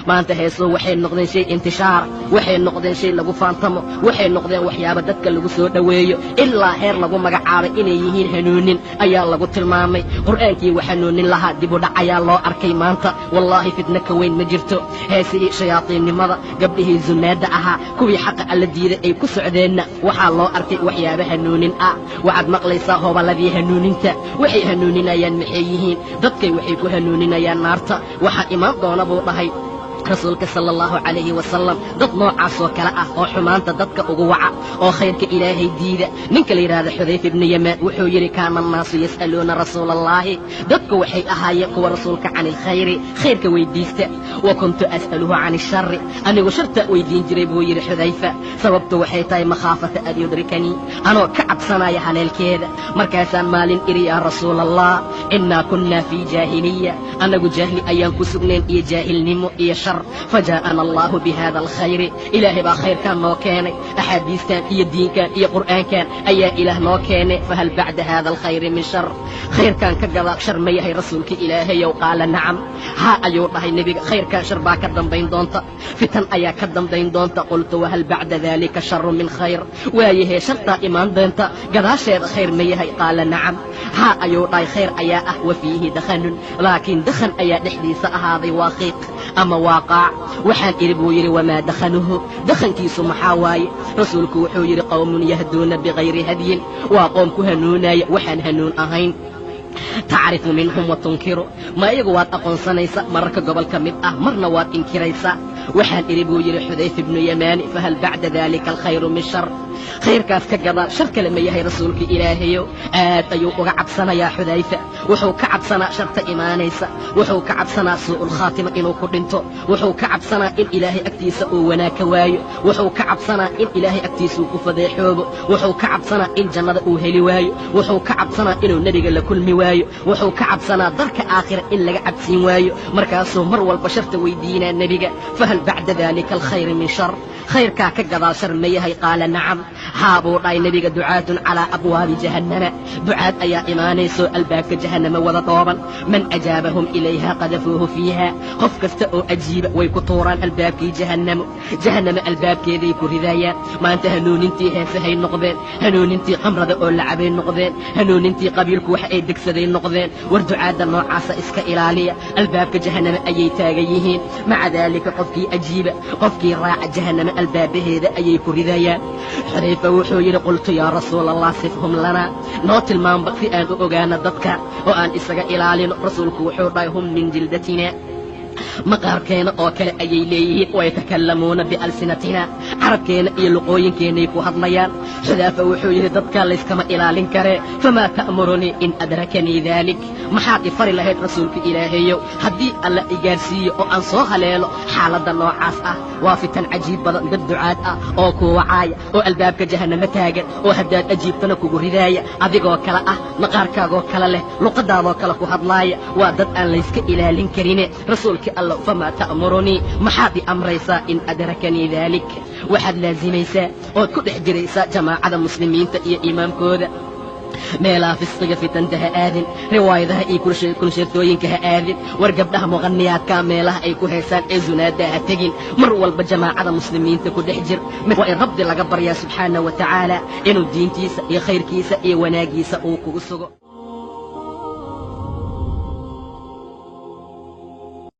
Maanta heesuu waxay noqdeen shay intishaar, waxay noqdeen shay lagu faantamo, waxay noqdeen waxyaaba dadka lagu soo dhoweeyo, ilaa heer lagu magacaabay inay yihiin hanuunin ayaa lagu tilmaamay. Qur'aankii wax hanuunin lahaa dib u dhac ayaa loo arkay maanta. Wallaahi fitno ka weyn ma jirto. Heesihii shayaadiinnimada, gabdhihii zunaadda ahaa, kuwii xaqa alla diiday ay ku socdeenna waxaa loo arkay waxyaaba hanuunin ah. Waxaad maqlaysaa hoballadii hanuuninta. Waxay hanuuninayaan maxay yihiin? Dadkay waxay ku hanuuninayaan naarta. Waxaa imaan doona buu dhahay rasuulka sala allahu calayhi wasalam dad noocaasoo kale ah oo xumaanta dadka ugu waca oo khayrka ilaahay diida. Ninka la yidhaahda Xudayfa ibnu Yamaan wuxuu yidhi kaana annaasu yas'aluuna rasuulallaahi, dadku waxay ahaayeen kuwa rasuulka cani alkhayri, khayrka weydiista, wa kuntu as'aluhu cani ashari, anigu sharta weydiin jiray buu yidhi Xudayfa. Sababtu waxay tahay makhaafata an yudrikanii, anoo ka cabsanaya haleelkeeda. Markaasaan maalin idhi yaa rasuulallah, innaa kunnaa fii jaahiliya, annagu jaahli ayaan ku sugnayn iyo jaahilnimo iyo shar, fajaa'ana allaahu bihada alkhayri, ilaahay baa khayrkan noo keenay, axaadiistan iyo diinkan iyo qur'aankan ayaa ilaah noo keenay, fahal bacda hada alkhayri min shar, khayrkan ka gadaal shar ma yahay rasuulka ilaahayow? Qaala nacam, haa ayuu dhahay nebiga, khayrkan shar baa ka dambayn doonta, fitan ayaa ka dambayn doonta. Qultu wahal bacda daalika sharu min khayr, waayahee shartaa imaan doonta gadaasheeda khayr ma yahay? Qaala nacam, haa ayuu dhahay, khayr ayaa ah, wa fiihi dakhanun, laakiin dakhan ayaa dhexdiisa ahaaday, waa qiiq ama waa qaac. Waxaan idhi buu yidhi wamaa dakhanuhu, dakhankiisu maxaa waaye? Rasuulku wuxuu yidhi qowmun yahduuna bikayri hadyin, waa qoom ku hanuunaya waxaan hanuun ahayn. Tacrifu minhum wa tunkiru, ma iyagu waad aqoonsanaysa mararka gobol ka mid ah, marna waad inkiraysaa. Waxaan idhi buu yidhi Xudayfa ibnu Yamaani fahal bacda daalika alkhayru min shar, khayrkaas ka gadaal shar kale ma yahay rasuulka ilaahayow? Aad ayuu uga cabsanayaa Xudayfa. Wuxuu ka cabsanaa sharta imaanaysa, wuxuu ka cabsanaa suu'ulkhaatima inuu ku dhinto, wuxuu ka cabsanaa in ilaahay agtiisa uu wanaag ka waayo, wuxuu ka cabsanaa in ilaahay agtiisa uu ku fadeexoobo, wuxuu ka cabsanaa in jannada uu heli waayo, wuxuu ka cabsanaa inuu nebiga la kulmi waayo, wuxuu ka cabsanaa darka aakhira in laga cabsiin waayo. Markaasuu mar walba sharta weydiinaa nebiga, fahal bacda daalika alkhayri min shar, khayrkaa ka gadaal shar ma yahay? Qaala nacam, haa buu dhahay nebiga. Ducaatun calaa abwaabi jahannama, ducaad ayaa imaanaysoo albaabka jahannama wada dhooban, man ajaabahum ilayha qadafuuhu fiiha, qof kasta oo ajiiba way ku tuuraan albaabkii jahannamo, jahannamo albaabkeeday ku ridaayaan. Maanta hanuunintii heesahay noqdeen, hanuunintii khamrada oo lacabay noqdeen, hanuunintii qabiilku wax ay degsaday noqdeen. War ducaadda noocaasa iska ilaaliya, albaabka jahannamo ayay taagan yihiin. Maca daalika qofkii ajiiba, qofkii raaca, jahannamo albaabaheeda ayay ku ridayaan. Xudayfa wuxuu yidhi qultu yaa rasuulallah sifhum lanaa, noo tilmaamba si aan u ogaano dadka oo aan isaga ilaalino. Rasuulku wuxuu dhahay hum min jildatina, maqaarkeena oo kale ayay leeyihiin, wayatakallamuuna bialsinatina, carabkeena iyo luqooyinkeennay ku hadlayaan. Xudaafa wuxuu yidhi dadkaa layskama ilaalin karee, famaa ta'murunii in adrakanii daalik, maxaad i fari lahayd rasuulka ilaahayow haddii alla i gaarsiiyo oo aan soo haleelo xaaladda noocaas ah? Waa fitan cajiib badan, dad ducaad ah oo kuu wacaaya oo albaabka jahannamo taagan oo haddaad ajiibtana kugu ridaaya, adigoo kale ah, maqaarkaagoo kale leh, luqadaadoo kale ku hadlaaya. Waa dad aan layska ilaalin karine. Rasuulkii alla, famaa ta'murunii, maxaad i amraysaa in adrakanii daalik? Waxaad laasimaysaa ood ku dhex jiraysaa jamaacada muslimiinta iyo imaamkooda. Meelaha fisqiga fitanta ha aadin, riwaayadaha iyo kunsheertooyinka ha aadin, war gabdhaha muqaniyaadkaa meelaha ay ku heesaan ee zunaadda ha tegin. Mar walba jamaacada muslimiinta ku dhex jir. Waa in rabbi laga baryaa subxaana wa tacaala inuu diintiisa iyo khayrkiisa iyo wanaaggiisa uu kugu sugo.